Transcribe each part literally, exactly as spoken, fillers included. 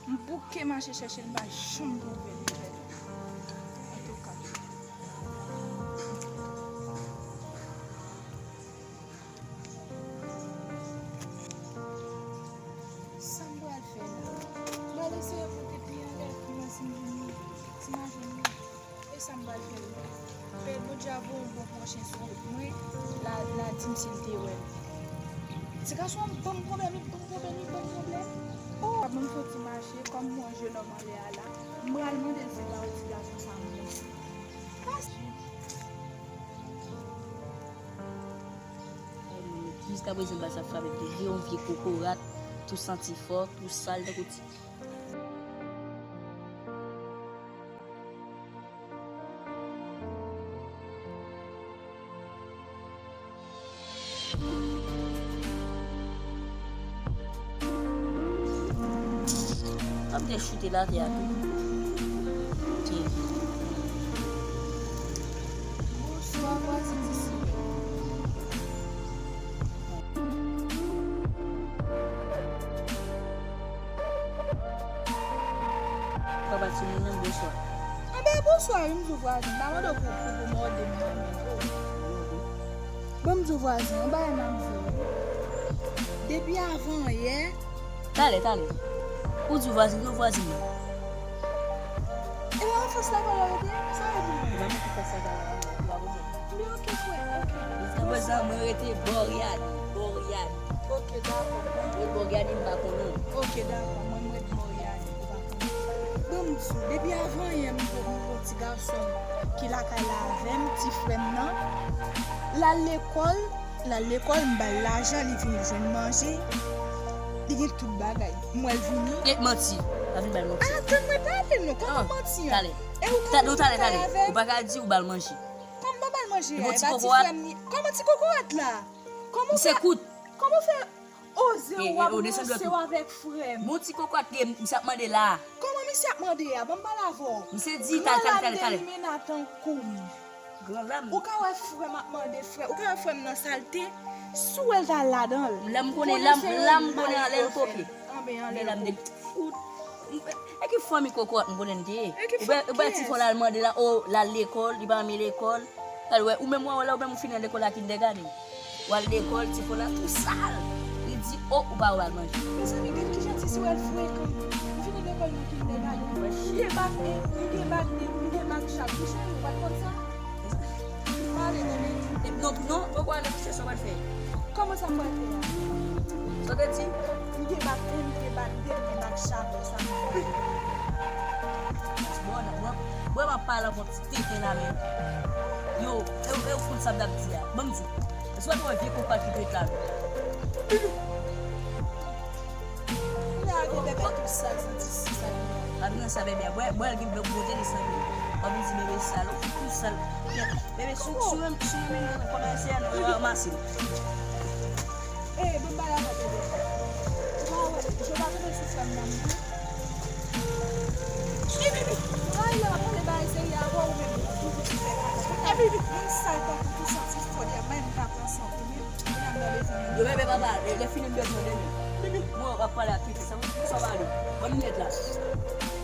M bouke mache chèche l, m pa janm twouve l. Antouka. Sa m pral fè la? M pral eseye monte pi anlè pou m wè si m jwenn li, si m a jwenn li. E sa m pral fè la? Pè Bondye a voye yon bon pwochen sou wout mwen, l a, l a di m si l te wè m. Ti gason an ban m pwoblèm, li ban m pwoblèm, li ban m pwoblèm. O! Ban m fè yon ti mache, kòm m wè yon jenòm anlè a la, m pral mande l si l pa wè ti gason sa a mwen. Pas- Jiskaprezan, m pa sav frape de vye, yon vye kokorat, tou santi fò, tou sal, tankou ti. M ap dechoute l atè a tou. Bonswa, vwazen isi. Papa timoun nan, bonswa. Anben, bonswa, wi, m di w vwazen. M pa mande w pou, pou, pou mòde m, non, men, o. Bon, m di w vwazen, yon bagay m ap di w. Depi avan yè. Talè, talè. Ou di w vwazen, ki vwazen nan? E pa anfas la, pa la rete? Sa vle di? Mwen menm ki fè sa, talè, mwen pa konprann. Men oke, frè, oke. Jiskaprezan, mwen rete bò Riyani, bò Riyani. Oke, dakò. Mwen bò Riyani, m pa konnen. Oke, dakò, mwen, mwen ret bò Riyani, ou pa konnen. Bon, m di w, depi avan yè, m gon, m gon ti gason m ki lakay la avè m, ti frè m nan. L al lekòl, l al lekòl, m ba l lajan, li vin jwenn manje. Li gen tout bagay. M wè l vini. E manti. Pa vin ba l manti. A, tann mwen pale non. Kòman manti an? Talè. E ou ka vin lakay avè m? Ou pa ka di ou ba l manje. Kòman m ba l manje a? E pa ti frè m li? Kòman ti kokorat la? Kòman w fè, kòman w fè oze w ap ranse w avèk frè m? Bon ti kokorat ke misye ap mande la. Kòman misye ap mande a? Ban m pale avè w. Misye di, talè, talè, talè, talè. Gran lam de limena tankou m. Gran lam. Ou ka wè frè m ap mande frè. Ou ka wè frè m nan salte. Si w wè l ta ladan l. Lam konnen, lam, lam konnen anlè l koke. Anben anlè l koke. E ki fanmi kokorat m konnen l te ye? Ou wè, ou wè ti fò l al mande la, o, l al lekòl, li pa renmen lekòl. Al wè, ou menm wè, wè la, ou menm ou fini lekòl la kindergarten. W al lekòl, ti fò la tou sal. Li di, o, ou pa wè al manje. Mezanmi, gad kijan ti sou èl frekan. Li fini lekòl nan kindergarten. Li gen bak en, li gen bak de, li gen bak chak. Ou chanje, ou pa t konn sa? Pale, tande. E, non, non, poko ale, se sa w al fè. Kòman sa pral fè a? Sa w te di? M gen bak en, m gen bak de, m gen bak chak, sa m fè. Bon, bon, bon, m ap pale ankò ti tenten la, men. Yo, e, e, ou konn sa m t ap di a. Ban m di w. E sou wè vye kokorat ki te ret la, non. Kounye a gen bèbè tou sal, santi si sal. Pa vin nan sa bèbè a. Bwè, bwè, gen bèbè kote li sanble. W ap vin di bèbè sal, ou tou sal. Bèbè, si, si w renmen, si w renmen nou, kòmanse a, nou ranmase l. E, bon bagay la, bèbè. Ou pa wè, je pa konnen si frè m nan mwen. Ou ka rive ap pale bagay serye avè w menm. Ou toujou fè bagay. Menm sal tankou tou santi fò, di a, menm pa pran san pou li. Yo, bebe, papa, lè, lè fini m bezwen de li. Mwen, w ap pale ak pitit sa, mwen, sa w pale. Ban m linèt la.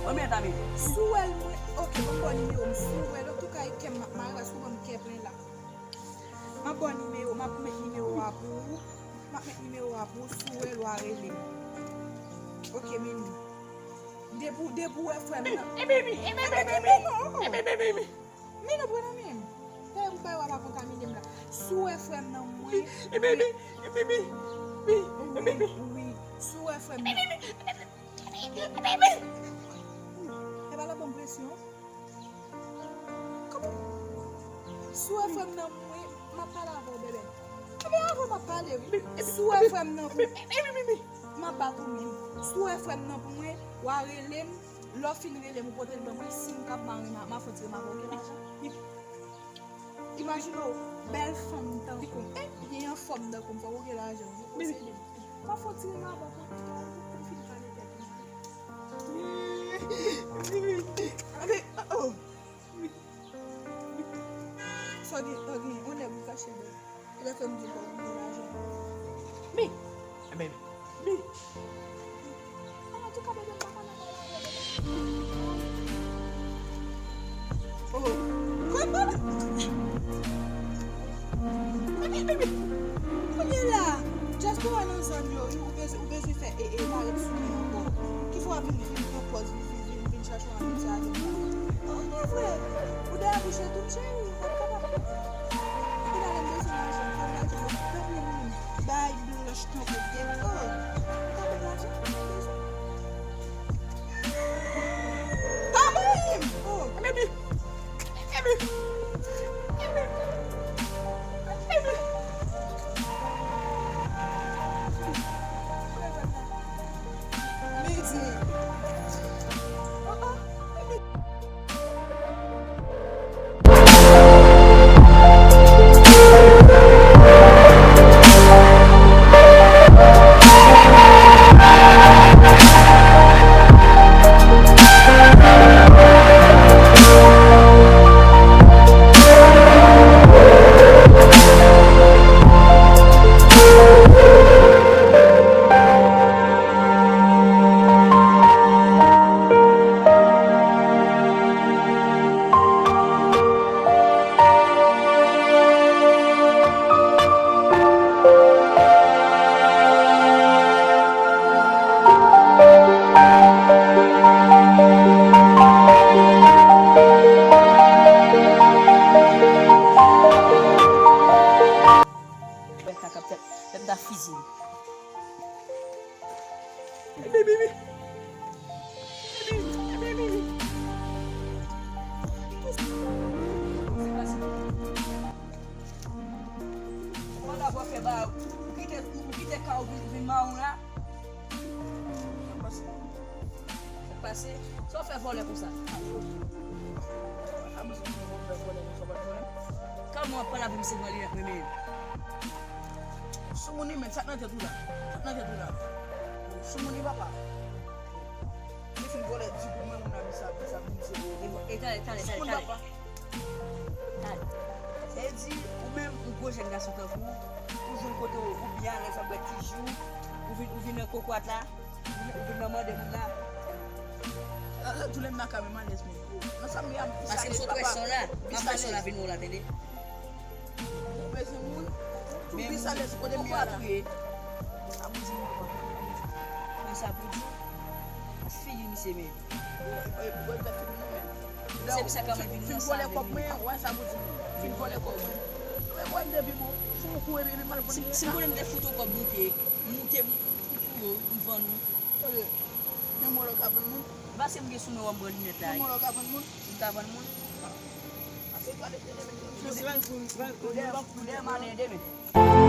Ban m linèt la, bebe. Si w wè l, mwen, oke, ban m ba w nimewo m. Si w wè l, antouka, e kè m ap mare, paske w ban m kè plen la. M ap ba w nimewo, m ap met nimewo a pou ou. M ap met nimewo a pou ou, si w wè l, w a rele m. Oke, Mimi. Depi w, depi w wè frè m nan. E, bebe, e, bebe, bebe, bebe. Mino, pran nan men m. Tande pou bagay w ap kontamine m la. Si w wè frè m nan mwen. Ebibi, ebibi, ebibi. Wi, wi. Si w wè frè m nan. Ebibi, ebibi. E pa la ban m presyon. Kòman? Si w wè frè m nan mwen, m ap pale avè w, bebe. Ebyen avè w m ap pale, wi. Si w wè frè m nan mwen. M ap bat ou menm. Si w wè frè m nan pou mwen, w a rele m. Lè w fin rele m, ou pote l ban mwen, si m kab, m a, m a fè w tire m avè w gen lajan. Imajine w, bèl fanm tankou m, e byen anfòm tankou m, fòk ou gen lajan wi, posede m. M a fè w tire m avè w pou, pou, pou m fin pale tèt mwen. Anben, oh, oh. Sa w gen, sa w gen, yon nèg ou kache dèyè. Lè fè m di w pa w gen lajan. Mi. Ebyen, mi. An, antouka, bebe, m pa ka nan kay la. Oh. Kounye la, dyaspora nan zòn yo, ou bezwen, ou bezwen fè e, e, parèt sou mwen ankò. Kifè w ap vin, vin pran pòz, vin, vin, vin, vin chache yon amitié avè mwen? Oh, men vre. Ou dèyè bouch ou tou, cheri, ou p ap kapab. Ou ta renmen bezwen lajan, fò m lajan, fò m bay blanch tankou gèt. Oh, ou ta bay lajan, ou bezwen. Tanbouyin! Oh, baby! Baby! Baby! Baby! Mezi! Oh, oh, baby! Wè sa k ap fèt, fè m ta fiziye. Bibi, bibi. Bibi, bibi. Ou pa dakò fè ba, ou kite, ou kite ka ou vin, vin mawon la. Sa k pase? Sa w fè vòlè konsa? Kòman w ap pale avè m se vòlè? Soumoun li menm, sa k nan tèt ou la? Sa k nan tèt ou la? Soumoun li papa. Li fin vòlè di pou mwen, moun nan di sa, di sa, moun se. E talè, talè, talè, talè. Talè. Sa vle di, ou menm, ou gwo jèn gason tankou w, ou jwenn kote w, ou byen alèz ap bwè ti ji w, ou vin, ou vin nan kokwat la, ou vin, ou vin nan mande moun la. Nan, nan tou lè m nan kay mwen, m alèz menm. Nan sa m ye a, m plis alèz, papa. Paske m sot wè son la, m ap fè son la vin wè w la, tande. Ou bezwen moun, tou plis alèz kote m ye a la. Sa pou di, sa pou di. Figi misye menm. Se pou sa kòman vin nan sa vini. Fin vòlè kòb mwen, wè sa pou di. Fin vòlè kòb mwen. Mwen wè m depi bon. Fò w kouri, epi m al vann. Si, si m konnen m te fout ou kòb moute, moute, m, m kouri, m vann ou. Oye, gen mòlò ka vann moun? Paske m gen sou mwen, wè m pran linèt la. Gen mòlò ka vann moun? M ka vann moun? Ase gade demen. Ou dèyè, ou dèyè malen demen.